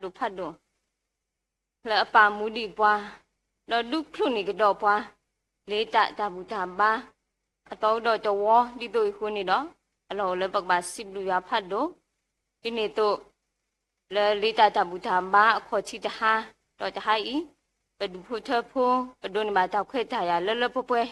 ကစၢ်ယွၤအကလုၢ်ကထါဒိၣ်ဖးဒိၣ် လၢအပာ်မူဒံးပှၤ, ဒီးဒုးချိၣ်န့ၢ်ကဒီးပှၤ လၢတၢ် တၢ်ဘူၣ်တၢ်ဘါ အသီဒီးတဝီ ဒ်သိးအံၤအဃိန့ၣ်ဒီး အလီၢ်အိၣ်လၢပကဘၣ်စံးဘျုးယွၤဖးဒိၣ်, ဒ်န့ၣ်အသိး လၢလၢတၢ် တၢ်ဘူၣ်တၢ်ဘါအခီၣ်ထံးတဟါ, ဒီးတဟါအံၤ ပဒူၣ်ဖိထၢဖိ ပဒိးန့ၢ်ဘၣ်တၢ်ခွဲးတၢ်ယာ်လၢလၢပှဲၤပှဲၤ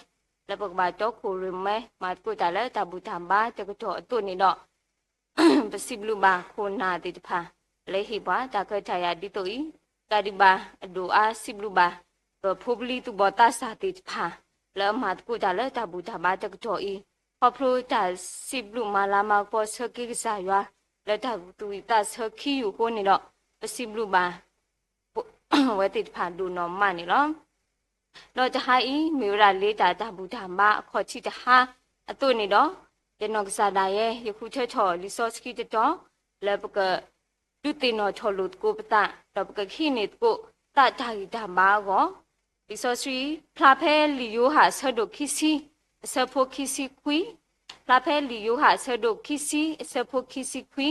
လၢပကဘၣ်တီခိၣ်ရိၣ်မဲ မၤသကိးတၢ်လၢတၢ်ဘူၣ်တၢ်ဘါတကတီၢ်အသိးန့ၣ်ဒီး ပစံးဘျုးဘၣ်ခိၣ်နၢ်သ့ၣ်တဖၣ် လၢဟ့ၣ်ပှၤတၢ်ခွဲးတၢ်ယာ်ဒ်သိးအံၤ, တၢ်ဒုးဘၣ်အဒိၣ်အါ စံးဘျုးဘၣ် ပဖိပလံၤသူၣ်ဘီၣ်သးစၢ်သ့ၣ်တဖၣ် လၢအမၤသကိးတၢ်လၢတၢ်ဘူၣ်တၢ်ဘါတကတီၢ်အံၤ, ခီဖျိတၢ်စံးဘျုးမၤလၤမၤကပီၤဆၢက့ၤကစၢ်ယွၤ လၢတၢ်သူၣ်ဝံၣ်သးဆၢခံယူၢ်အဃိန့ၣ်ဒီး ပစံးဘျုးဘၣ် အဝဲသ့ၣ်တဖၣ်ဒိၣ်နီၢ်မးန့ၣ်လီၤ. ဒီးတဟါအံၤ မ့ၢ်ဝဲဒၣ်လၢတၢ် တၢ်ဘူၣ်တၢ်ဘါအခီၣ်ထံးတဟါအသိးန့ၣ်ဒီး, ယနီၢ်ကစၢ်ဒၣ်ယဲ ယဃုထၢထီၣ်လံာ်စီဆှံတတီၤ လၢပက ဒုးသ့ၣ်နီၣ်ထီၣ်လိာ်သကိးပသး ဒီးပကဟံးန့ၢ်သကိးသးတၢ်ဂံၢ်တၢ်ဘါအဂီၢ်, လံာ်စီဆှံ ဖျါဖဲလံာ်ယိၤဟၣ်အဆၢဒိၣ်ခံဆံ အဆၢဖိခံဆံခွံ, ဖျါဖဲလံာ်ယိၤဟၣ်အဆၢဒိၣ်ခံဆံ အဆၢဖိခံဆံခွံ,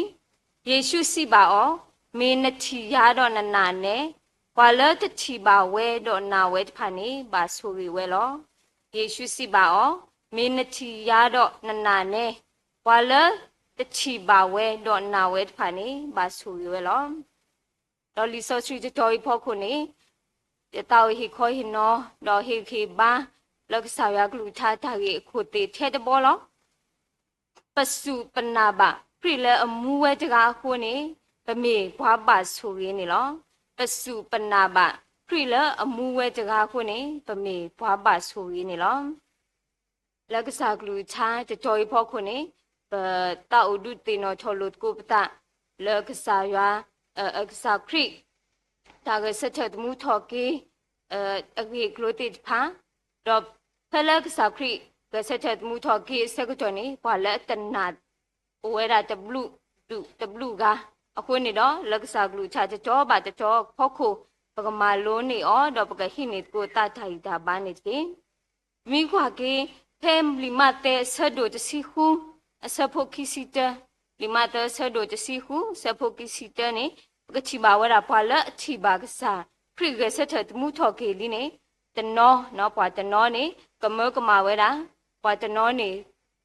ယ့ၣ်ၡူးစံးဘၣ်အီၤ, မ့ၢ်နထံၣ်ယၤဒီးနနာ်နဲ, ပှၤလၢတထံၣ်ဘၣ်ဝဲဒီးနာ်ဝဲတဖၣ်န့ၣ် ဘၣ်ဆိၣ်ဂ့ၤဝဲလီၤ. ယ့ၣ်ၡူးစံးဘၣ်အီၤ, မ့ၢ်နထံၣ်ယၤဒီးနနာ်နဲ, ပှၤလၢတထံၣ်ဘၣ်ဝဲဒီးနာ်ဝဲတဖၣ်န့ၣ် ဘၣ်ဆိၣ်ဂ့ၤဝဲလီၤ. ဒီးလံာ်စီဆှံတတီၤအံၤဖီခိၣ်န့ၣ်, ယသးအိၣ်ဟ့ၣ်ခီဟ့ၣ်နီၤ ဒီးဟ့ၣ်ဂံၢ်ဟ့ၣ်ဘါ လၢကစၢ်ယွၤကလုၢ်ကထါတၢ်ဂ့ၢ်အခိၣ်သ့ၣ်ထဲတဘီလီၤ. ပစူၢ်ပနာ်ဘၣ်ခရံာ်လၢအမူဝဲတဂၤအဃိန့ၣ်, ပမ့ၢ်ပှၤဘၣ်ဆိၣ်ဂ့ၤန့ၣ်လီၤ. ပစူၢ်ပနာ်ဘၣ်ခရံာ်လၢအမူဝဲတဂၤအဃိန့ၣ်, ပမ့ၢ်ပှၤဘၣ်ဆိၣ်ဂ့ၤန့ၣ်လီၤ. လၢကစၢ်ကလုၢ်ကထါတတီၤအံၤဖီခိၣ်န့ၣ်, ပသးအိၣ်ဒုးသ့ၣ်နီၣ်ထီၣ်လိာ်သကိးပသး လၢကစၢ်ယွၤ, အကစၢ်ခရံာ် တၢ်ဂဲၤဆၢထၢၣ်သမူထီၣ်က့ၤ အဂ့ၢ်အကျိၤသ့ၣ်တဖၣ်, ဒီးဖဲလၢကစၢ်ခရံာ်ဂဲၤဆၢထၢၣ်သမူထီၣ်က့ၤအဆၢကတီၢ်န့ၣ်, ပှၤလၢအတနာ် အိၣ်ဝဲဒၣ်တဘျုးဒူၣ်တဘျုးဂၤအဃိန့ၣ်ဒီး, လၢကစၢ်ကလုၢ်ကထါတတီၤဘၣ်တတီၤအဖီခိၣ်, ပကမၤလိန့ၢ်အီၤ ဒီးပကဟံးန့ၢ်သကိးသးတၢ်ဂံၢ်တၢ်ဘါန့ၣ်တက့ၢ်. ပမ့ၢ်ကွၢ်က့ၤ ဖဲလံာ်မးသဲအဆၢဒိၣ်တဆံဃု အဆၢဖိခံဆံတၢ, လံာ်မးသဲအဆၢဒိၣ်တဆံဃု အဆၢဖိခံဆံတၢန့ၣ်, ပကထံၣ်ဘၣ်ဝဲဒၣ်ပှၤလၢအထံၣ်ဘၣ်ကစၢ်ခရံာ်ဂဲၤဆၢထၢၣ်သမူထီၣ်က့ၤလံန့ၣ်, တနီၤ, ပှၤတနီၤန့ၣ် ကမၢကမၣ်ဝဲဒၣ်, ပှၤတနီၤန့ၣ်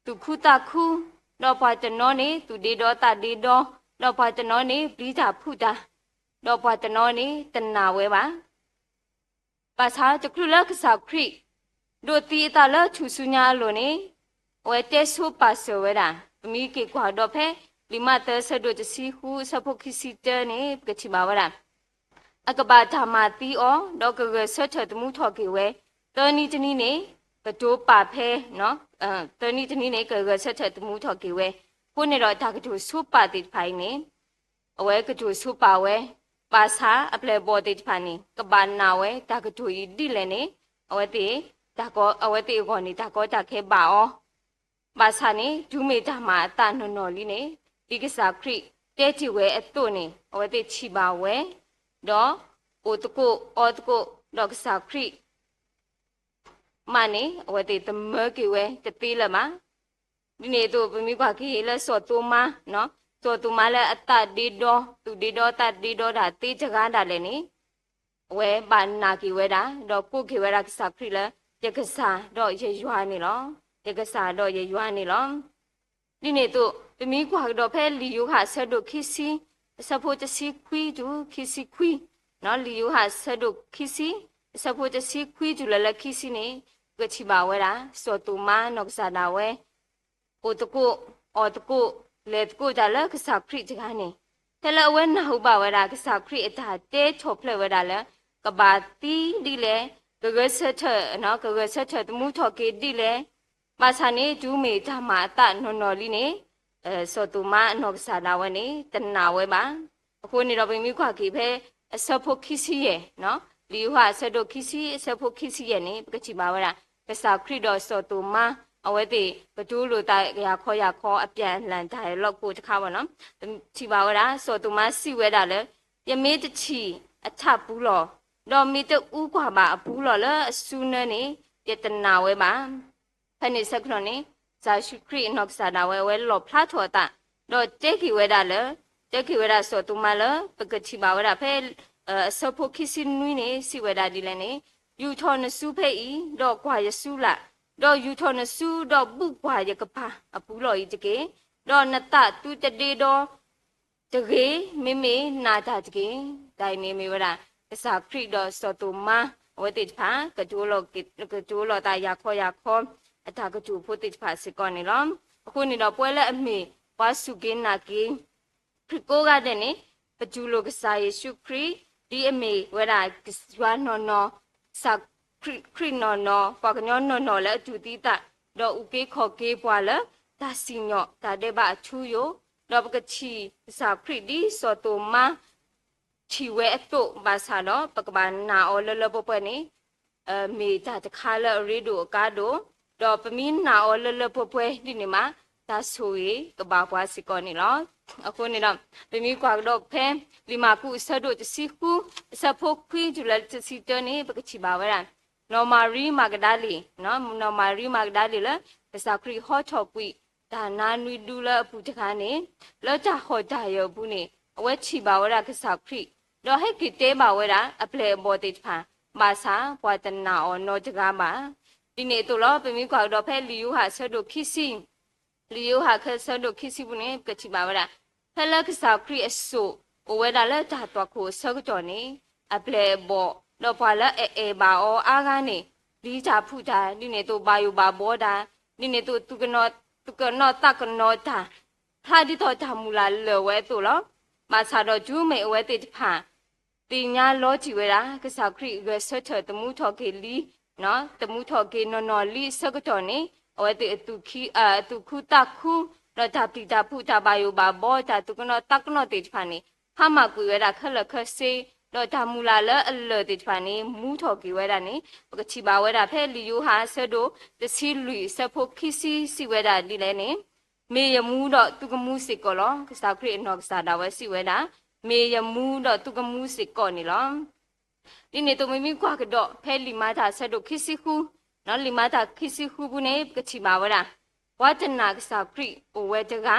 သူၣ်ခုသးခု, ဒီးပှၤတနီၤန့ၣ် သူၣ်ဒ့ဒီသးဒ့ဒီ, ဒီးပှၤတနီၤန့ၣ် ပျံၤတၢ်ဖုးတၢ်, ဒီးပှၤတနီၤန့ၣ် တနာ်ဝဲဘၣ်. ဘၣ်ဆၣ်တချုးလၢကစၢ်ခရံာ် ဒိးသံအသးလၢထူၣ်စုညါအလိၤန့ၣ်, အဝဲတဲဆိပာ်စၢၤဝဲဒၣ်, ပမ့ၢ်က့ၤကွၢ်ဒီးဖဲ လံာ်မးသဲအဆၢဒိၣ်တဆံဃု အဆၢဖိခံဆံတၢန့ၣ် ပကထံၣ်ဘၣ်ဝဲဒၣ် အကဘၣ်တၢ်မၤသံအီၤ, ဒီးကဂဲၤဆၢထၢၣ်သမူထီၣ်က့ၤဝဲ, သၢနံၤတနံၤန့ၣ် ကတိၤပာ်ဖဲ, သၢနံၤတနံၤန့ၣ် ကဂဲၤဆၢထၢၣ်သမူထီၣ်က့ၤဝဲ, အဃိန့ၣ်ဒီးတၢ်ကတိၤဆိပာ်သ့ၣ်တဖၣ်အံၤန့ၣ် အဝဲကတိၤဆိပာ်ဝဲ, ဘၣ်ဆၣ်အပျဲၢ်အဘီၣ်သ့ၣ်တဖၣ်န့ၣ် ကဘၣ်နာ်ဝဲတၢ်ကတိၤအံၤဒ်လဲၣ်န့ၣ်, အဝဲသ့ၣ်, အဝဲသ့ၣ်အဂီၢ်န့ၣ် တၢ်ကီတၢ်ခဲဘၣ်အီၤ ဘၣ်ဆၣ်န့ၣ် တုၤမ့ၢ်တၢ်မၤအသးနီၢ်နီၢ်လံန့ၣ်, ဒ်ကစၢ်ခရံာ်တဲတ့ၢ်ဝဲအသိးန့ၣ် အဝဲသ့ၣ်ထံၣ်ဘၣ်ဝဲ, ဒီးအိၣ်သကိးအီသကိး ဒီးကစၢ်ခရံာ် မးန့ၣ် အဝဲသ့ၣ်သမၢက့ၤဝဲတသ့လၢၤဘၣ်. ဒ်န့ၣ်အသိး ပမ့ၢ်ကွၢ်က့ၤလၢစီၤသိၤမါ, စီၤသိၤမါလၢအသးဒ့ဒီ, သူၣ်ဒ့ဒီသးဒ့ဒီဒၣ်သ့တဂၤဒၣ်လဲာ်န့ၣ်, အဝဲဘၣ်နာ်က့ၤဝဲဒၣ် ဒီးကိးက့ၤဝဲဒၣ်ကစၢ်ခရံာ်လၢ ယကစၢ်ဒီးယယွၤန့ၣ်လီၤ. ယကစၢ်ဒီးယယွၤန့ၣ်လီၤ. ဒ်န့ၣ်အသိး ပမ့ၢ်ကွၢ်ကဒီးဖဲလံာ်ယိၤဟၣ်အဆၢဒိၣ်ခံဆံ အဆၢဖိတဆံခွံတုၤခံဆံခွံ, လံာ်ယိၤဟၣ်အဆၢဒိၣ်ခံဆံ အဆၢဖိတဆံခွံတုၤလၢလၢခံဆံန့ၣ်, ပကထံၣ်ဘၣ်ဝဲဒၣ် စီၤသိၤမါနီၢ်ကစၢ်ဒၣ်ဝဲ အိၣ်သကိး, အီၣ်သကိး, လဲၤသကိးတၢ်လၢကစၢ်ခရံာ်တဂၤန့ၣ်, ဖဲလၢအဝဲနၢ်ဟူဘၣ်ဝဲဒၣ် ကစၢ်ခရံာ်အတၢ်တဲထီၣ်ဖျဲးဝဲဒၣ်လၢ ကဘၣ်သံဒ်လဲၣ်, ကဂဲၤဆၢထၢၣ်, ကဂဲၤဆၢထၢၣ်သမူထီၣ်က့ၤဒ်လဲၣ်, ဘၣ်ဆၣ်န့ၣ် တုၤမ့ၢ်တၢ်မၤအသးနီၢ်နီၢ်လံန့ၣ်, စီၤသိၤမါအနီၢ်ကစၢ်ဒၣ်ဝဲန့ၣ် တနာ်ဝဲဘၣ်. အဃိန့ၣ်ဒီး ပမ့ၢ်ကွၢ်က့ၤဖဲအဆၢဖိခံဆံယဲၢ်, လံာ်ယိၤဟၣ်အဆၢဒိၣ်ခံဆံ အဆၢဖိခံဆံယဲၢ်န့ၣ် ပကထံၣ်ဘၣ်ဝဲဒၣ် ကစၢ်ခရံာ်ဒီးစီၤသိၤမါ အဝဲသ့ၣ်ကတိၤလိာ်သးယၤခီယၤခီ အပြန်အလှန်တၢ်ဟဲလီၤကိးတခါဘၣ်နီၤ, ပထံၣ်ဘၣ်ဝဲဒၣ် စီၤသိၤမါစံးဝဲဒၣ်လၢ ယမ့ၢ်တထံၣ်အထးပူၤလီၢ်, ဒီးမ့ၢ်တအူကွၢ်ဘၣ်အပူၤလီၢ်လၢအစုနၢန့ၣ် ယတနာ်ဝဲဘၣ်. ဖဲန့ၣ်ဆၢကတီၢ်န့ၣ် ကစၢ်ယ့ၣ်ၡူးခရံာ်အနီၢ်ကစၢ်ဒၣ်ဝဲ အဝဲလီၣ်ဖျါထီၣ်အသး, ဒီးတဲက့ၤဝဲဒၣ်လၢ တဲက့ၤဝဲဒၣ်စီၤသိၤမါလၢ ပကထံၣ်ဘၣ်ဝဲဒၣ်ဖဲ အဆၢဖိခံဆံနွံန့ၣ် စံးဝဲဒၣ်ဒ်လဲၣ်န့ၣ်, ယူာ်ထီၣ်နစုဖဲအံၤ, ဒီးကွၢ်ယစုလာ်, ဒီးယူာ်ထီၣ်နစု, ဒီးဘူၣ်ကွၢ်ယကပၤအပူၤလီၢ်အံၤတက့ၢ်. ဒီးနသးသုတဒ့ဒီတဂ့ၤ, မ့မ့ၢ်နာ်တၢ်တက့ၢ်. တၢ်အံၤန့ၣ်မ့ၢ်ဝဲဒၣ် ကစၢ်ခရံာ်ဒီးစီၤသိၤမါ အဝဲသ့ၣ်တဖၣ် ကတိၤလီၤသးယၤခီယၤခီ အတၢ်ကတိၤဖိသ့ၣ်တဖၣ်စ့ၢ်ကီးန့ၣ်လီၤ. အဃိန့ၣ်ဒီး ပဝဲလၢအမ့ၢ်ပှၤစူၢ်က့ၤနာ်က့ၤ ခရံာ်ကိးဂၤဒဲးန့ၣ် ပတူၢ်လိာ်ကစၢ်ယ့ၣ်ၡူးခရံာ် ဒ်အမ့ၢ်ဝဲဒၣ်ယွၤနီၢ်နီၢ်, ကစၢ်ခရံာ်နီၢ်နီၢ်, ပှၤကညီနီၢ်နီၢ်လၢအတူၢ်သံသး, ဒီးအုၣ်က့ၤခီၣ်က့ၤပှၤလၢတၢ်စံၣ်ညီၣ်တၢ်ဒဲးဘးအထူအယိာ်, ဒီးပကထံၣ်ကစၢ်ခရံာ်ဒ်စီၤသိၤမါ ထံၣ်ဝဲအသိးဘၣ်ဆၣ်ဒီး ပကဘၣ်နာ်အီၤလၢလၢပှဲၤပှဲၤန့ၣ် မ့ၢ်တၢ်တခါလၢအရ့ဒိၣ်အကါဒိၣ်, ဒီးပမ့ၢ်နာ်အီၤလၢလၢပှဲၤပှဲၤဒ်န့ၣ်မး တၢ်ဆိၣ်ဂ့ၤကဘၣ်ပှၤစ့ၢ်ကီးန့ၣ်လီၤ. အဃိန့ၣ်ဒီး ပမ့ၢ်ကွၢ်ကဒီးဖဲ လံာ်မၢ်ကူးအဆၢဒိၣ်တဆံဃု အဆၢဖိခွံတုၤလၢတဆံတၢန့ၣ် ပကထံၣ်ဘၣ်ဝဲဒၣ် နီၢ်မၤရံမၤကဒၤလ့ၣ်, နီၢ်မၤရံမၤကဒၤလ့ၣ်လၢ ကစၢ်ခရံာ်ဟီထီၣ်ကွံာ် တၢ်နါနွံဒူလၢအပူၤတဂၤန့ၣ် လၢတၢ်ဟီၣ်တၢ်ယၢၤအပူၤန့ၣ် အဝဲထံၣ်ဘၣ်ဝဲဒၣ်ကစၢ်ခရံာ်, ဒီးဟဲက့ၤတဲဘၣ်ဝဲဒၣ် အပျဲၢ်အဘီၣ်သ့ၣ်တဖၣ်, ဘၣ်ဆၣ်ပှၤတနာ်အီၤနီတဂၤဘၣ်. ဒ်န့ၣ်အသိးလီၤ. ပမ့ၢ်ကွၢ်ကဒီးဖဲလံာ်ယိၤဟၣ်အဆၢဒိၣ်ခံဆံ, လံာ်ယိၤဟၣ်အဆၢဒိၣ်ခံဆံပူၤန့ၣ် ပကထံၣ်ဘၣ်ဝဲဒၣ် ဖဲလၢကစၢ်ခရံာ်အစိၣ်အိၣ်ဝဲဒၣ်လၢတၢ်သွၣ်ခိၣ်အဆၢကတီၢ်န့ၣ် အပျဲၢ်အဘီၣ် ဒီးပှၤလၢအအဲၣ်ဘၣ်အီၤအါဂၤန့ၣ် ပျံၤတၢ်ဖုးတၢ်, ဒ်န့ၣ်အသိးဘၣ်ယိၣ်ဘၣ်ဘှီတၢ်, ဒ်န့ၣ်အသိး သူၣ်ကနီၤသးကနီၤတၢ် ဖျါဒ်သိးတၢ်မုၢ်လၢ်လၢာ်ဝဲအသိးလီၤ. ဘၣ်ဆၣ်ဒီးတုၤမ့ၢ်အဝဲသ့ၣ်တဖၣ် သ့ၣ်ညါလီၤတံၢ်ဝဲဒၣ် ကစၢ်ခရံာ်ဂဲၤဆၢထၢၣ်သမူထီၣ်က့ၤလံ, သမူထီၣ်က့ၤနီၢ်နီၢ်လံအဆၢကတီၢ်န့ၣ် အဝဲသ့ၣ်အသူၣ်ခူသးခူ ဒီးတၢ်ပျံၤတၢ်ဖုး တၢ်ဘၣ်ယိၣ်ဘၣ်ဘှီ တၢ်သူၣ်ကနီၤသးကနီၤသ့ၣ်တဖၣ်န့ၣ် ဟါမၢ်ကွံာ်ဝဲဒၣ်ခဲလၢာ်ခဲဆ့, ဒီးတၢ်မုၢ်လၢ်လၢအလၢာ်သ့ၣ်တဖၣ်န့ၣ် မူထီၣ်က့ၤဝဲဒၣ်န့ၣ် ပကထံၣ်ဘၣ်ဝဲဒၣ်ဖဲလံာ်ယိၤဟၣ်အဆၢဒိၣ်တဆံလွံၢ်အဆၢဖိခံဆံ စံးဝဲဒၣ်ဒ်လဲၣ်န့ၣ်, မ့ၢ်ယမူဒီးသုကမူစ့ၢ်ကီးလီၤ. ကစၢ်ခရံာ်အနီၢ်ကစၢ်ဒၣ်ဝဲစံးဝဲဒၣ်, မ့ၢ်ယမူဒီးသုကမူစ့ၢ်ကီးန့ၣ်လီၤ. ဒ်န့ၣ်အသိးမ့မ့ၢ်ကွၢ်ကဒီးဖဲလံာ်မၤတၢ်အဆၢဒိၣ်ခံဆံဃု, လံာ်မၤတၢ်ခံဆံဃုပူၤန့ၣ် ပကထံၣ်ဘၣ်ဝဲဒၣ် ပှၤတနာ်ကစၢ်ခရံာ်အိၣ်ဝဲတဂၤ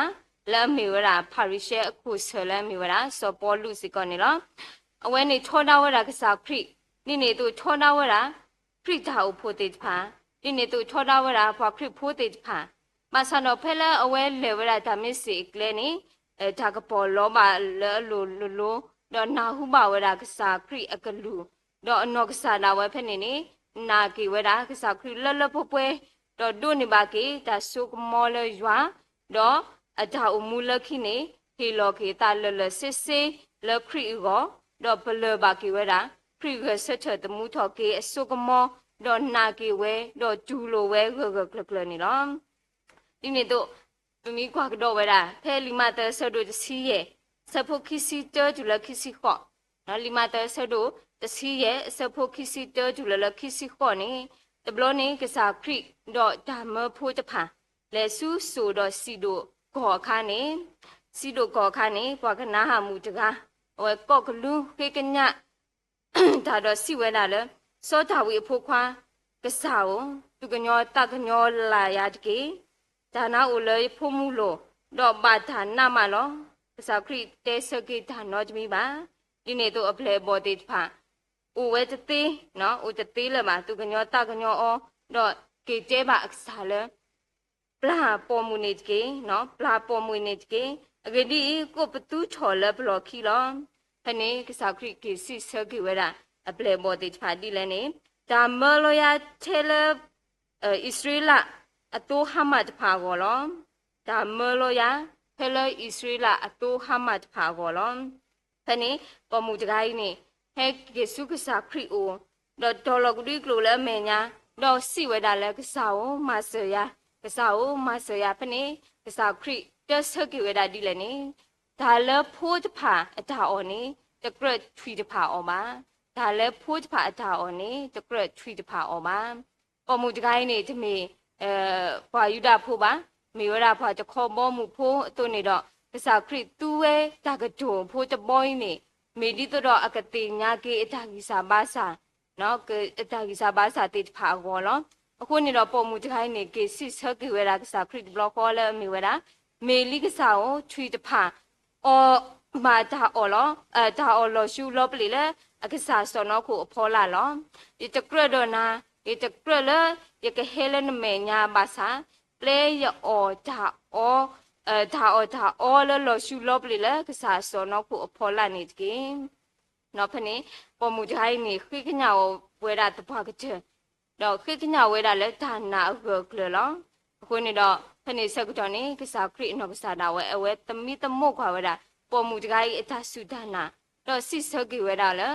လၢအမ့ၢ်ဝဲဒၣ်ဖၤရံၤၡဲအခိၣ်ဆၢၣ်လၢအမ့ၢ်ဝဲဒၣ်စီၤပီလူးစ့ၢ်ကီးန့ၣ်လီၤ. အဝဲန့ၣ်ထီဒါဝဲဒၣ်ကစၢ်ခရံာ်, ဒ်န့ၣ်အသိးထီဒါဝဲဒၣ် ခရံာ်တၢ်အိၣ်ဖှိၣ်သ့ၣ်တဖၣ်, ဒ်န့ၣ်အသိးထီဒါဝဲဒၣ်ပှၤခရံာ်ဖိသ့ၣ်တဖၣ်, ဘၣ်ဆၣ်ဒီးဖဲလၢအဝဲလဲၤဝဲဒၣ်တၢ်မ့ၢ်စ့ၢ်အကျဲန့ၣ် တၢ်ကပီၤလီၤဘၣ်လၢအလိၤလိၤလိၤ, ဒီးနၢ်ဟူဘၣ်ဝဲဒၣ်ကစၢ်ခရံာ်အကလုၢ်, ဒီးအနီၢ်ကစၢ်ဒၣ်ဝဲဖဲန့ၣ်န့ၣ် နာ်က့ၤဝဲဒၣ်ကစၢ်ခရံာ်လၢလၢပှဲၤပှဲၤ, ဒီးဒိးန့ၢ်ဘၣ်က့ၤတၢ်စိကမီလၢယွၤ, ဒီးအတၢ်အိၣ်မူလၢခံန့ၣ် ဟ့ၣ်လီၤက့ၤအသးလၢာ်လၢာ်ဆ့ဆ့လၢခရံာ်အဂီၢ်, ဒီးပလၢၢ်ဘၣ်က့ၤဝဲဒၣ် ခရံာ်ဂဲၤဆၢထၢၣ်သမူထီၣ်က့ၤအစိကမီ, ဒီးနာ်က့ၤဝဲ ဒီးတူၢ်လိာ်ဝဲဂၢၢ်ဂၢၢ်ကျၢၤကျၢၤန့ၣ်လီၤ. ဒ်န့ၣ်အသိး ပမ့ၢ်ကွၢ်ကဒီးဝဲဒၣ် ဖဲလံာ်မးသဲအဆၢဒိၣ်တဆံယဲၢ် အဆၢဖိခံဆံတၢတုၤလၢခံဆံဃိး, လံာ်မးသဲအဆၢဒိၣ်တဆံယဲၢ် အဆၢဖိခံဆံတၢတုၤလၢလၢခံဆံဃိးန့ၣ်, တဘျီန့ၣ်ကစၢ်ခရံာ်ဒီးတၢ်မၢဖိတဖၣ် လဲၤဆူစိၣ်ဒီးစံးဒိၣ်ကီၢ်အခါန့ၣ်, စံးဒိၣ်ကီၢ်အခါန့ၣ် ပှၤကနၤဧၣ်မုၣ်တဂၤ အဝဲကိးကလူးဃ့ကညး တၢ်ဒီးစံးဝဲဒၣ်လၢ စီၤဒၤဝံးအဖိခွါ, ကစၢ်ဧၢ, သူၣ်ကညီၤသးကညီၤလၢ်ယၤတက့ၢ်. တၢ်နါအိၣ်လၢယဖိမုၣ်လိၤ, ဒီးဘၣ်တၢ်နးမးလီၤ. ကစၢ်ခရံာ်တဲဆၢက့ၤတၢ်နီတမံၤဘၣ်. ဒ်န့ၣ်အသိးအပျဲၢ်အဘီၣ်သ့ၣ်တဖၣ် အိၣ်ဝဲတသ့, အိၣ်တသ့လၢၤဘၣ်, သူၣ်ကညီၤသးကညီၤအီၤ, ဒီးက့ၤတဲဘၣ်အကစၢ်လၢ ပျၢ်ပိာ်မုၣ်န့ၣ်တက့ၢ်, ပျၢ်ပိာ်မုၣ်န့ၣ်တက့ၢ်. အဂ့ၢ်ဒ်အံၤ, ကိးပသူထီၣ်လၢပလီၢ်ခံလီၤ. ဖဲန့ၣ်ကစၢ်ခရံာ်က့ၤစံးဆၢက့ၤဝဲဒၣ် အပျဲၢ်အဘီၣ်သ့ၣ်တဖၣ်ဒ်လဲၣ်န့ၣ်, တၢ်မၢလီၤယၤထဲလၢ အံၣ်စရ့လးအသိဟါမၢ်တဖၣ်အဂီၢ်လီၤ. တၢ်မၢလီၤယၤ ဖဲလၢအံၣ်စရ့လးအသိဟါမၢ်တဖၣ်အဂီၢ်လီၤ. ဖဲန့ၣ် ပိာ်မုၣ်တဂၤအံၤန့ၣ် ဟဲက့ၤဆူကစၢ်ခရံာ်အအိၣ်, ဒီးတီၤလီၤကဒွံကျိာ်လၢအမဲာ်ညါ, ဒီးစံးဝဲဒၣ်လၢ ကစၢ်ဧၢ, မၤစၢၤယၤ, ကစၢ်ဧၢ, မၤစၢၤယၤ. ဖဲန့ၣ် ကစၢ်ခရံာ်တဲဆၢက့ၤဝဲဒၣ်ဒ်လဲၣ်န့ၣ်, တၢ်လၢဖိတဖၣ်အတၢ်အီၣ်န့ၣ် တကြၢးထွံၣ်တဖၣ်အီၣ်ဘၣ်. တၢ်လၢဖိတဖၣ်အတၢ်အီၣ်န့ၣ် တကြၢးထွံၣ်တဖၣ်အီၣ်ဘၣ်. ပိာ်မုၣ်တဂၤအံၤန့ၣ် တမ့ၢ် ပှၤယူဒၤဖိဘၣ်, မ့ၢ်ဝဲဒၣ်ပှၤတခီဘီမုၢ်ဖိအသိးန့ၣ်ဒီး ကစၢ်ခရံာ်သူဝဲတၢ်ကတိၤဖိတဘီအံၤန့ၣ် မ့ၢ်ဒ်သိးဒီးအကသ့ၣ်ညါက့ၤအတၢ်ဂံၢ်စၢ်ဘါစၢ်, အတၢ်ဂံၢ်စၢ်ဘါစၢ်သ့ၣ်တဖၣ်အဂီၢ်လီၤ. အဃိန့ၣ်ဒီး ပိာ်မုၣ်တဂၤအံၤန့ၣ် က့ၤစံးဆၢက့ၤဝဲဒၣ်ကစၢ်ခရံာ်တဘျီဃီလၢအမ့ၢ်ဝဲဒၣ်, မ့ၢ်လံကစၢ်ဧၢ, ထွံၣ်တဖၣ်အီၣ် ဘၣ်တၢ်အီၣ်လီၤ, တၢ်အီၣ်လီၤဆူလီပလ့ၤလၢအကစၢ်စီၢ်နီၤခိၣ်အဖီလာ်လီၤ. ယတကြၢးဒီးနၤ, ယတကြၢးလၢယကဟဲလၢနမဲာ်ညါဘၣ်ဆၣ်, ပျဲယအီၣ်တၢ်အီ, တၢ်အီၣ်တၢ်အီလၢလီၤဆူလီပလ့ၤလၢကစၢ်စီၢ်နီၤခိၣ်အဖီလာ်န့ၣ်တက့ၢ်. ဒီးဖဲန့ၣ် ပိာ်မုၣ်တဂၤအံၤန့ၣ် ဃ့ကညးဝဲဒၣ်သပှၢ်ကတၢၢ်, ဒီးဃ့ကညးဝဲဒၣ်လၢတၢ်နာ်အဂၢၢ်အကျၢၤလီၤ. အဃိန့ၣ်ဒီး ဖဲန့ၣ်ဆၢကတီၢ်န့ၣ် ကစၢ်ခရံာ်အနီၢ်ကစၢ်ဒၣ်ဝဲ အဝဲသမံသမိးကွၢ်ဝဲဒၣ် ပိာ်မုၣ်တဂၤအံၤအတၢ်စူၢ်တၢ်နာ်, ဒီးစံးဆၢက့ၤဝဲဒၣ်လၢ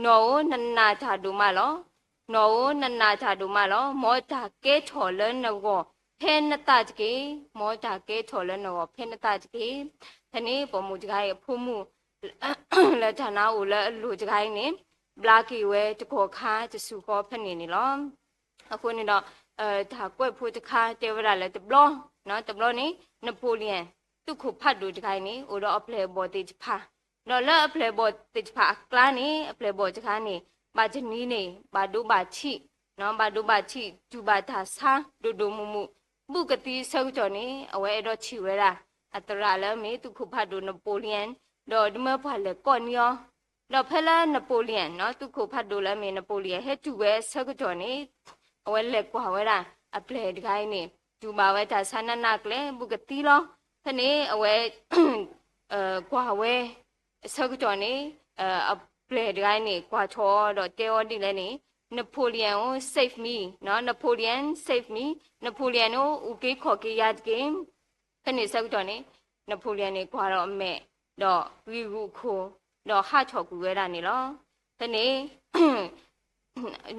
နီၢ်ဧၢ, နနာ်တၢ်ဒိၣ်မးလီၤ. နီၢ်ဧၢ, နနာ်တၢ်ဒိၣ်မးလီၤ. မ်တၢ်ကဲထီၣ်လၢနဂီၢ် ဖဲနသးတက့ၢ်. မ်တၢ်ကဲထီၣ်လၢနဂီၢ် ဖဲနသးတက့ၢ်. ဖဲန့ၣ် ပိာ်မုၣ်တဂၤအံၤအဖိမုၣ် လၢတၢ်နာ်အိၣ်လၢအလိၤတဂၤအံၤန့ၣ် ဘျါက့ၤဝဲတကီၢ်ခါတစူၢ်ဃီဖဲန့ၣ်န့ၣ်လီၤ. အဃိန့ၣ်ဒီး တၢ်ကွဲးဖိတခါတဲဝဲဒၣ်လၢတဘျီ, တဘျီန့ၣ် Napoleon သုးခိၣ်ဖးဒိၣ်တဂၤအံၤန့ၣ် အိၣ်ဒီးအပျဲၢ်အဘီၣ်သ့ၣ်တဖၣ်, ဒီးလၢအပျဲၢ်အဘီၣ်သ့ၣ်တဖၣ်အကျါန့ၣ် အပျဲၢ်အဘီၣ်တဂၤန့ၣ် ဘၣ်တနံၤန့ၣ် ဘၣ်ဒိဘၣ်ထံး, ဘၣ်ဒိဘၣ်ထံး တူၢ်ဘၣ်တၢ်ဆါဒိၣ်ဒိၣ်မုၢ်မုၢ် ဘူးကသံဆၢကတီၢ်န့ၣ် အဝဲအဲၣ်ဒိးထံၣ်ဝဲဒၣ် အသရၣ်လၢအမ့ၢ်သုးခိၣ်ဖးဒိၣ် Napoleon ဒီးဒမၢပှၤလဲၤကိးန့ၢ်အီၤ, ဒီးဖဲလၢ Napoleon သုးခိၣ်ဖးဒိၣ်လၢအမ့ၢ် Napoleon ဟဲတုၤဝဲအဆၢကတီၢ်န့ၣ် အဝဲလဲၤကွၢ်ဝဲဒၣ် အပျဲၢ်တဂၤအံၤန့ၣ် တူၢ်ဘၣ်ဝဲတၢ်ဆါနးနးကျဲ ဘူးကသံလီၤ. ဖဲန့ၣ် အဝဲ ကွၢ်ဝဲ အဆၢကတီၢ်န့ၣ် အပျဲၢ်တဂၤအံၤန့ၣ် ကွၢ်ထီၣ်အီၤဒီးတဲအီၤဒ်လဲၣ်န့ၣ် Napoleon အိၣ် save me, Napoleon save me, Napoleon အိၣ် အုၣ်က့ၤခီၣ်က့ၤယၤတက့ၢ်. ဖဲန့ၣ်ဆၢကတီၢ်န့ၣ် Napoleon န့ၣ် ကွၢ်ဒီးအမဲာ် ဒီးဂံၢ်ဂူာ်အခိၣ် ဒီးဟးထီၣ်ကွံာ်ဝဲဒၣ်န့ၣ်လီၤ. ဖဲန့ၣ်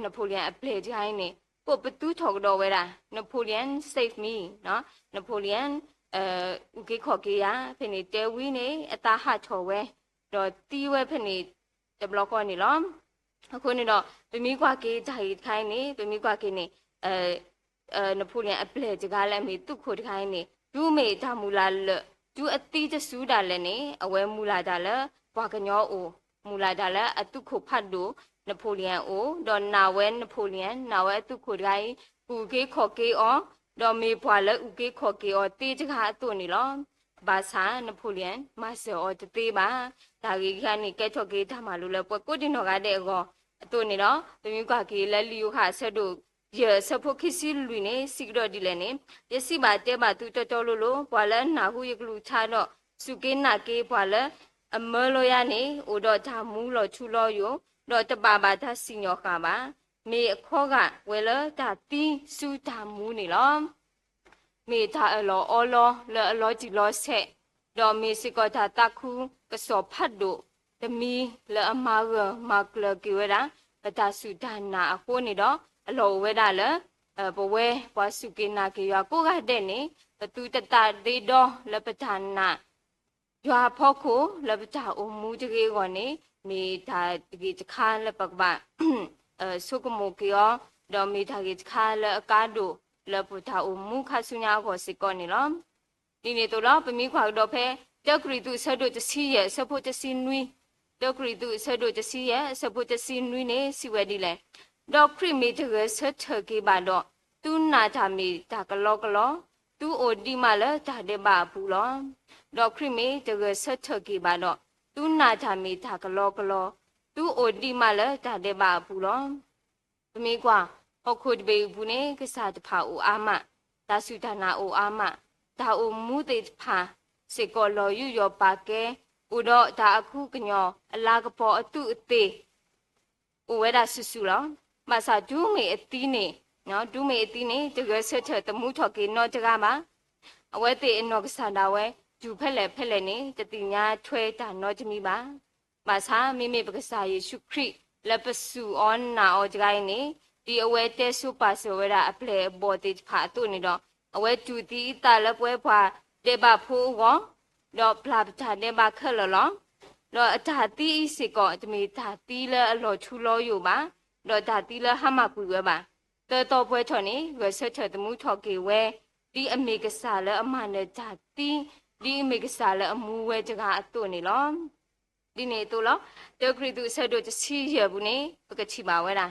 Napoleon အပျဲၢ်တဂၤအံၤန့ၣ် ကိးပသူထီၣ်ကဒီးဝဲဒၣ် Napoleon save me, Napoleon အုၣ်က့ၤခီၣ်က့ၤယၤ, ဖဲန့ၣ်တဲဝံၤန့ၣ် အသးဟးထီၣ်ဝဲ ဒီးသံဝဲဖဲန့ၣ်တဘျီဃီန့ၣ်လီၤ. အဃိန့ၣ်ဒီး ပမ့ၢ်ကွၢ်က့ၤတၢ်ဂ့ၢ်တခါအံၤန့ၣ် ပမ့ၢ်ကွၢ်က့ၤန့ၣ် Napoleon အပျဲၢ်တဂၤလၢအမ့ၢ်သုးခိၣ်တဂၤအံၤန့ၣ် တုၤမ့ၢ်တၢ်မုၢ်လၢ်လၢာ် တုၤအသံတစူၤဒၣ်လဲာ်န့ၣ် အဝဲမုၢ်လၢ်တၢ်လၢပှၤကညီအိၣ်, မုၢ်လၢ်တၢ်လၢအသုးခိၣ်ဖးဒိၣ် Napoleon အိၣ်, ဒီးနာ်ဝဲ Napoleon, နာ်ဝဲအသုးခိၣ်တဂၤအံၤ ကအုၣ်က့ၤခီၣ်က့ၤအီၤ, ဒီးမ့ၢ်ပှၤလၢအုၣ်က့ၤခီၣ်က့ၤအီၤသ့တဂၤအသိးန့ၣ်လီၤ. ဘၣ်ဆၣ် Napoleon မၤစၢၤအီၤတသ့ဘၣ်. တၢ်ဂ့ၢ်တခါန့ၣ် ကဲထီၣ်က့ၤတၢ်မၤလိလၢပှၤကိးဒံးနီၢ်ဂၤဒဲးအဂီၢ်အသိးန့ၣ်လီၤ. ပမ့ၢ်ကွၢ်က့ၤလၢလံာ်ယိၤဟၣ်အဆၢဒိၣ်ယဲၢ်အဆၢဖိခံဆံလွံၢ်န့ၣ် စံးကဒီးဒ်လဲၣ်န့ၣ်, ယစံးဘၣ်တဲဘၣ်သုတီတီလိၤလိၤ, ပှၤလၢအနၢ်ဟူယကလုၢ်ကထါဒီး စူၢ်က့ၤနာ်က့ၤပှၤလၢအမၢလီၤယၤန့ၣ် အိၣ်ဒီးတၢ်မူလီၤထူလီၤယိာ်, ဒီးတဘၣ်ဘၣ်တၢ်စံၣ်ညီၣ်ဃၣ်ဘၣ်. မ့ၢ်အခီဂာ်ဝဲလၢတၢ်သံဆူတၢ်မူန့ၣ်လီၤ. မ့ၢ်တၢ်အၢၣ်လီၤအီလီၤလၢအလီၤတံၢ်လီၤဆဲး, ဒီးမ့ၢ်စ့ၢ်ကီးတၢ်သးခုကစီၣ်ဖးဒိၣ်တမံၤလၢအမၤဂၢၢ်မၤကျၢၤက့ၤဝဲဒၣ် ပတၢ်စူၢ်တၢ်နာ်အဃိန့ၣ်ဒီး အလီၢ်အိၣ်ဝဲဒၣ်လၢ ပဝဲပှၤစူၢ်က့ၤနာ်က့ၤယွၤကိးဂၤဒဲးန့ၣ် ပသုတသးဒ့ဒီလၢပတၢ်နာ် ယွၤအဖီခိၣ်လၢပတၢ်အိၣ်မူတဂ့ၤအဂီၢ်န့ၣ် မ့ၢ်တၢ်တဂ့ၢ်တခါလၢပကဘၣ် ဆိကမိၣ်က့ၤအီၤ, ဒီးမ့ၢ်တၢ်ဂ့ၢ်တခါလၢအကါဒိၣ်လၢပတၢ်အိၣ်မူခါဆူညါအဂီၢ်စ့ၢ်ကီးန့ၣ်လီၤ. ဒ်န့ၣ်အသိးဒီး ပမ့ၢ်ကွၢ်ကဒီးဖဲ တၢကရံၣ်သူး အဆၢဒိၣ်တဆံယဲၢ် အဆၢဖိတဆံနွံ, တၢကရံၣ်သူး အဆၢဒိၣ်တဆံယဲၢ် အဆၢဖိတဆံနွံန့ၣ် စံးဝဲဒ်လဲၣ်, ဒီးခရံာ်မ့ၢ်တဂဲၤဆၢထၢၣ်က့ၤဘၣ်ဒီး သုနာ်တၢ်မ့ၢ်တၢ်ကလီကလီ, သုအိၣ်ဒံးမးလၢတၢ်ဒဲးဘးအပူၤလီၤ. ဒီးခရံာ်မ့ၢ်တဂဲၤဆၢထၢၣ်က့ၤဘၣ်ဒီး သုနာ်တၢ်မ့ၢ်တၢ်ကလီကလီ, သုအိၣ်ဒံးမးလၢတၢ်ဒဲးဘးအပူၤလီၤ. ပမ့ၢ်ကွၢ် ဟီၣ်ခိၣ်တဘ့ၣ်အပူၤန့ၣ် ကစၢ်တဖၣ်အိၣ်အါမး, တၢ်စူၢ်တၢ်နာ်အိၣ်အါမး, တၢ်အိၣ်မူသ့ၣ်တဖၣ်စ့ၢ်ကီးလီၤယူးယီၣ်ပာ်ကဲ, အိၣ်ဒီးတၢ်အကူအကညီၤ အလၤကပီၤအသူးအသ့ၣ် အိၣ်ဝဲဒၣ်စုာ်စုာ်လီၤ. ဘၣ်ဆၣ်တုၤမ့ၢ်အသံန့ၣ်, တုၤမ့ၢ်အသံန့ၣ် တဂဲၤဆၢထၢၣ်သမူထီၣ်က့ၤနီတဂၤဘၣ်. အဝဲသ့ၣ်အနီၢ်ကစၢ်ဒၣ်ဝဲ တုၤဖဲလဲၣ်ဖဲလဲၣ်န့ၣ် တသ့ၣ်ညါထွဲတၢ်နီတမံၤဘၣ်. ဘၣ်ဆၣ် မ့မ့ၢ်ပကစၢ်ယ့ၣ်ၡူးခရံာ် လၢပစူၢ်အီၤနာ်အီၤတဂၤအံၤန့ၣ် ဒ်အဝဲတဲဆိပာ်စၢၤဝဲဒၣ်အပျဲၢ်အဘီၣ်သ့ၣ်တဖၣ်အသိးန့ၣ်ဒီး အဝဲတူၢ်သံအသးလၢပဝဲပှၤဒဲးဘးဖိအဂီၢ် ဒီးပျၢ်ပတၢ်ဒဲးဘးခဲလၢာ်လီၤ. ဒီးအတၢ်သံအံၤစ့ၢ်ကီး တမ့ၢ်တၢ်သံလၢအလီၤထူလီၤယိာ်ဘၣ်, ဒီးတၢ်သံလၢဟါမၢ်ကွံာ်ဝဲဘၣ်. သၢသီပှဲၤထီၣ်န့ၣ် ဂဲၤဆၢထၢၣ်သမူထီၣ်က့ၤဝဲ ဒ်အမ့ၢ်ကစၢ်လၢအမၤနၢၤတၢ်သံ, ဒ်အမ့ၢ်ကစၢ်လၢအမူဝဲတဂၤအသိးန့ၣ်လီၤ. ဒ်န့ၣ်အသိးလီၤ. တၢကရံၣ်သူး အဆၢဒိၣ်တဆံယဲၢ်ပူၤန့ၣ် ပကထံၣ်ဘၣ်ဝဲဒၣ်,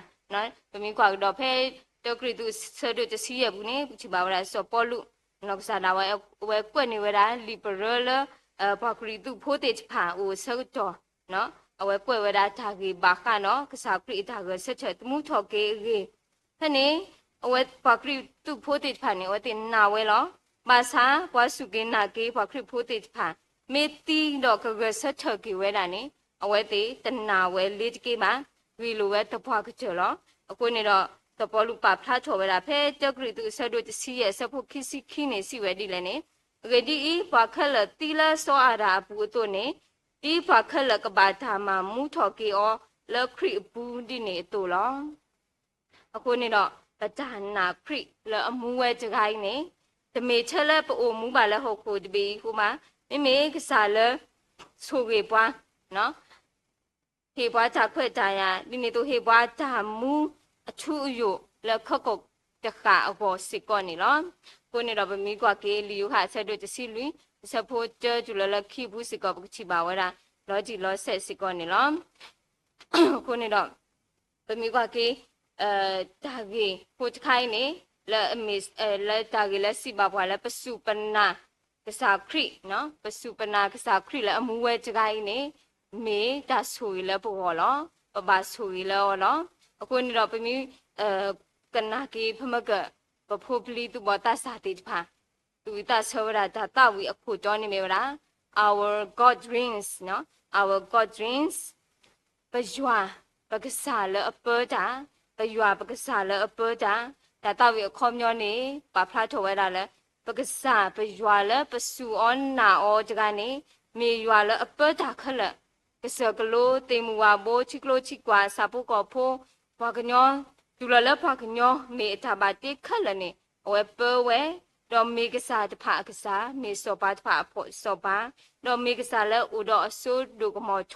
ပမ့ၢ်ကွၢ်ကဒီးဖဲ တၢကရံၣ်သူး အဆၢဒိၣ်တဆံယဲၢ်ပူၤန့ၣ် ပထံၣ်ဘၣ်ဝဲဒၣ် စီၤပီလူး နီၢ်ကစၢ်ဒၣ်ဝဲ အဝဲကွဲးန့ၢ်ဝဲဒၣ် လံာ်ပရၢလၢ ပှၤကရံၣ်သူးဖိသ့ၣ်တဖၣ်အိၣ်အဆၢကတီၢ်, အဝဲကွဲးဝဲဒၣ်တၢ်ဂ့ၢ်ဘၣ်ဃးဒီး ကစၢ်ခရံာ်အတၢ်ဂဲၤဆၢထၢၣ်သမူထီၣ်က့ၤအဂ့ၢ်, ဖဲန့ၣ် အဝဲပှၤကရံၣ်သူးဖိသ့ၣ်တဖၣ်န့ၣ် အဝဲသ့ၣ်နာ်ဝဲလီၤ. ဘၣ်ဆၣ်ပှၤစူၢ်က့ၤနာ်က့ၤပှၤခရံာ်ဖိသ့ၣ်တဖၣ် မ့ၢ်သံဒီးကဂဲၤဆၢထၢၣ်က့ၤဝဲဒၣ်န့ၣ် အဝဲသ့ၣ်တနာ်ဝဲလ့ၤတက့ၢ်ဘၣ်, ဂ့ၢ်လိာ်ဝဲသပှၢ်ကတၢၢ်လီၤ. အဃိန့ၣ်ဒီး စီၤပီလူးပာ်ဖျါထီၣ်ဝဲဒၣ် ဖဲတၢကရံၣ်သူးအဆၢဒိၣ်တဆံယဲၢ်အဆၢဖိခံဆံခံန့ၣ် စံးဝဲဒ်လဲၣ်န့ၣ်, အဂ့ၢ်ဒ်အံၤ, ပှၤခဲလၢာ်သံလၢစီၤအၤဒၣ်အပူၤအသိးန့ၣ်, ဒ်ပှၤခဲလၢာ်ကဘၣ်တၢ်မၤမူထီၣ်က့ၤအီၤလၢခရံာ်အပူၤဒ်န့ၣ်အသိးလီၤ. အဃိန့ၣ်ဒီး ပတၢ်နာ်ခရံာ်လၢအမူဝဲတဂၤအံၤန့ၣ်, တမ့ၢ်ထဲလၢပအိၣ်မူဘၣ်လၢဟီၣ်ခိၣ်တဘ့ၣ်အံၤအဃိဘၣ်, မ့မ့ၢ်ကစၢ်လၢ ဆိၣ်ဂ့ၤပှၤ ဟ့ၣ်ပှၤတၢ်ခွဲးတၢ်ယာ်, ဒ်န့ၣ်အသိးဟ့ၣ်ပှၤတၢ်မူအထူအယိာ်လၢခီၣ်ခိၣ်တဃၣ်အဂီၢ်စ့ၢ်ကီးန့ၣ်လီၤ. အဃိန့ၣ်ဒီးပမ့ၢ်ကွၢ်က့ၤ လံာ်ယိၤဟၣ်အဆၢဒိၣ်တဆံလွံၢ် အဆၢဖိတၢတုၤလၢလၢခံအပူၤစ့ၢ်ကီး ပကထံၣ်ဘၣ်ဝဲဒၣ် လီၤတံၢ်လီၤဆဲးစ့ၢ်ကီးန့ၣ်လီၤ. အဃိန့ၣ်ဒီး ပမ့ၢ်ကွၢ်က့ၤ တၢ်ဂ့ၢ်ဖိတခါအံၤန့ၣ် လၢအမ့ၢ် လၢတၢ်ဂ့ၢ်လၢစံးဘၣ်ပှၤလၢပစူၢ်ပနာ်ကစၢ်ခရံာ်, ပစူၢ်ပနာ်ကစၢ်ခရံာ်လၢအမူဝဲတဂၤအံၤန့ၣ် မ့ၢ်တၢ်ဆိၣ်ဂ့ၤလၢပဂီၢ်လီၤ. ပဘၣ်ဆိၣ်ဂ့ၤလၢအီၤလီၤ. အဃိန့ၣ်ဒီးပမ့ၢ် ကနၣ်က့ၤဖဲမ့ၢ်က ပဖိပလံၤသူၣ်ဘီၣ်သးစၢ်သ့ၣ်တဖၣ် သူၣ်ဝံၣ်သးဆၢဝဲဒၣ်တၢ်သးဝံၣ်အခိၣ်တီန့ၣ်မ့ၢ်ဝဲဒၣ် Our God reigns, Our God reigns, ပယွၤ ပကစၢ်လၢအပၢတၢ်, ပယွၤပကစၢ်လၢအပၢတၢ်, တၢ်သးဝံၣ်အခီပညီန့ၣ် ပာ်ဖျါထီၣ်ဝဲဒၣ်လၢ ပကစၢ်ပယွၤလၢပစူၢ်အီၤနာ်အီၤတဂၤန့ၣ် မ့ၢ်ယွၤလၢအပၢတၢ်ခဲလၢာ်, ကစၢၢ်ကလိ သ့ၣ်မုၢ်ဝၤဘိ ထံကျိထံကွာ် ဆၣ်ဖိကီၢ်ဖိ ပှၤကညီ တုၤလီၤလၢပှၤကညီ မ့ၢ်အတၢ်ဘၣ်တ့ခဲလၢာ်န့ၣ် အဝဲပၢဝဲ, ဒီးမ့ၢ်ကစၢ်တဖၣ်အကစၢ်, မ့ၢ်စီၤပၤတဖၣ်အစီၤပၤ, ဒီးမ့ၢ်ကစၢ်လၢအိၣ်ဒီးအစိဒိၣ်ကမီၤထ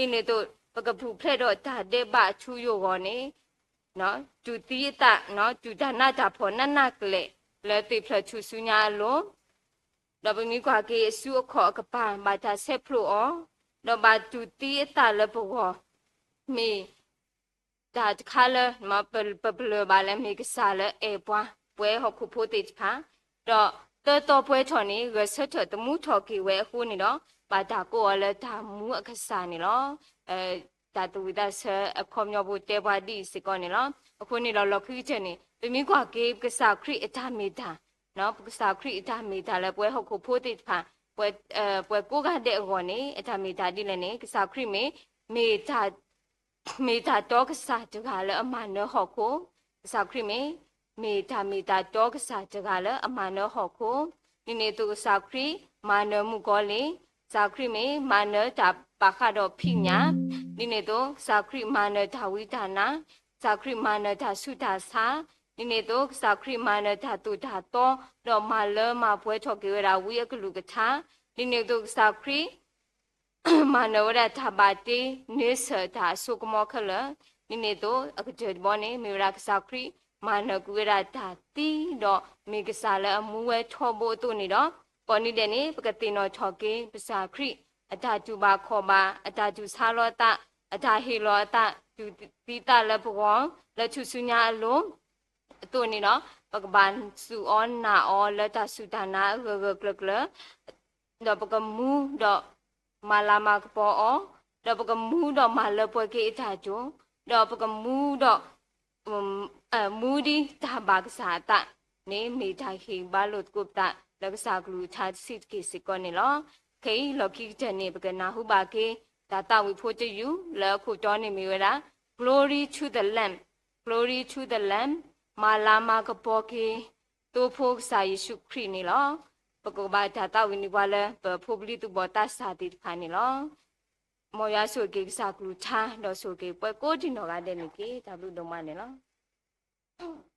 ီ, ဒ်န့ၣ်အသိး ပကပူၤဖျဲးဒီးတၢ်ဒဲးဘးအထူအယိာ်အဂီၢ်န့ၣ် တုၤသံအသး, တုၤတၢ်နးတၢ်ဖှီၣ်နးနးကလဲာ် လၢသ့ၣ်ဖျၢၣ်ထူၣ်စုညါအလိၤ, ဒီးပမ့ၢ်ကွၢ်က့ၤအစုအခီၣ်အကပၤ ဘၣ်တၢ်ဆဲးဖျိးအီၤ, ဒီးဘၣ်တုၤသံအသးလၢပဂီၢ်, မ့ၢ် တၢ်တခါလၢ ပပလၢၢ်ဘၣ်လၢမ့ၢ်ကစၢ်လၢအဲၣ်ပှၤ ပှဲၤဟီၣ်ခိၣ်ဖိသ့ၣ်တဖၣ်, ဒီးသၢသီပှဲၤထီၣ်န့ၣ် ဂဲၤဆၢထၢၣ်သမူထီၣ်က့ၤဝဲအဃိန့ၣ်ဒီး ဘၣ်တၢ်ကိးအီၤလၢတၢ်မူအကစၢ်န့ၣ်လီၤ. တၢ်သူၣ်ဝံၣ်သးဆၢအခီပညီဖိတဲပှၤဒ်အံၤစ့ၢ်ကီးန့ၣ်လီၤ. အဃိန့ၣ်ဒီးလီၢ်ခံကတၢၢ်န့ၣ် ပမ့ၢ်ကွၢ်က့ၤပကစၢ်ခရံာ်အတၢ်မ့ၢ်တၢ်, ပကစၢ်ခရံာ်အတၢ်မ့ၢ်တၢ်လၢပှဲၤဟီၣ်ခိၣ်ဖိသ့ၣ်တဖၣ် ပှဲၤကိးဂၤဒဲးအဂီၢ်န့ၣ် အတၢ်မ့ၢ်တၢ်ဒ်လဲၣ်န့ၣ် ကစၢ်ခရံာ်မ့ၢ် မ့ၢ်တၢ် မ့ၢ်တၢ်တီကစၢ်တဂၤလၢအမၤနၢၤဟီၣ်ခိၣ်, ကစၢ်ခရံာ်မ့ၢ် မ့ၢ်တၢ်မ့ၢ်တၢ်တီကစၢ်တဂၤလၢအမၤနၢၤဟီၣ်ခိၣ်, ဒ်န့ၣ်အသိးကစၢ်ခရံာ်မၤနၢၤမုၣ်ကီၤလံၢ်, ကစၢ်ခရံာ်မ့ၢ်မၤနၢၤတၢ်ဘၣ်ဃးဒီးဖံးညၣ်, ဒ်န့ၣ်အသိးကစၢ်ခရံာ်မၤနၢၤတၢ်ဝံတၢ်နါ, ကစၢ်ခရံာ်မၤနၢၤတၢ်ဆူးတၢ်ဆါ, ဒ်န့ၣ်အသိးကစၢ်ခရံာ်မၤနၢၤတၢ်သိၣ်တၢ်သီ, ဒီးမၤလၢမၤပှဲၤထီၣ်က့ၤဝဲဒၣ်ဝံအကလုၢ်ကထါ, ဒ်န့ၣ်အသိးကစၢ်ခရံာ် မၤနၢၤဝဲဒၣ်တၢ်ဘၣ်တ့န့ဆၢၣ်တၢ်အစိကမီၤခဲလၢာ်, ဒ်န့ၣ်အသိးအကတၢၢ်တဘီန့ၣ် မ့ၢ်ဝဲဒၣ်ကစၢ်ခရံာ် မၤနၢၤကွံာ်ဝဲဒၣ်တၢ်သံ, ဒီးမ့ၢ်ကစၢ်လၢအမူဝဲထီဘိအသိးန့ၣ်ဒီး ကိးနံၤဒဲးန့ၣ် ပကသ့ၣ်နီၣ်ထီၣ်က့ၤ ကစၢ်ခရံာ် အတၢ်တူၢ်ဘၣ်ခီၣ်ဘၣ်, အတၢ်တူၢ်ဆါလီၤအသး, အတၢ်ဟ့ၣ်လီၤအသး, တူၢ်သံသးလၢပဂီၢ်, လၢထူၣ်စုညါအလိၤ အသိးန့ၣ်ဒီး ပကဘၣ်စူၢ်အီၤနာ်အီၤလၢတၢ်စူၢ်တၢ်နာ်အဂၢၢ်ဂၢၢ်ကျၢၤကျၢၤ, ဒီးပကမူဒီးမၤလၤမၤကပီၤအီၤ, ဒီးပကမူဒီးမၤလၢပှဲၤက့ၤအတၢ်တိာ်, ဒီးပကမူဒီး မူဒ်တၢ်ဘၣ်ကစၢ်အသးန့ၣ် မ့ၢ်တၢ်ဟ့ၣ်ဘါလိာ်သကိးပသးလၢကစၢ်ကလုၢ်ကထါတဆံးတက့ၢ်စ့ၢ်ကီးန့ၣ်လီၤ. ခဲအံၤလီၢ်ခံကတၢၢ်န့ၣ် ပကနၢ်ဟူဘၣ်က့ၤ တၢ်သးဝံၣ်ဖိတယုၢ်လၢအခိၣ်တီန့ၣ်မ့ၢ်ဝဲဒၣ် Glory to the Lamb, Glory to the Lamb, မၤလၤမၤကပီၤက့ၤ သိဖိကစၢ်ယ့ၣ်ၡူးခရံာ်န့ၣ်လီၤ. ပကဘၣ်တၢ်သးဝံၣ်န့ၢ်ပှၤလၢပဖိပလံၤသူၣ်ဘီၣ်သးစၢ်သ့ၣ်တဖၣ်န့ၣ်လီၤ. မ်ယွၤဆိၣ်ဂ့ၤက့ၤကစၢ်ကလုၢ်ကထါ ဒီးဆိၣ်ဂ့ၤက့ၤပှၤကိးဒံနီၢ်ဂၤဒဲးန့ၣ်တက့ၢ်. တၢ်ဘျုးဒိၣ်မးန့ၣ်လီၤ.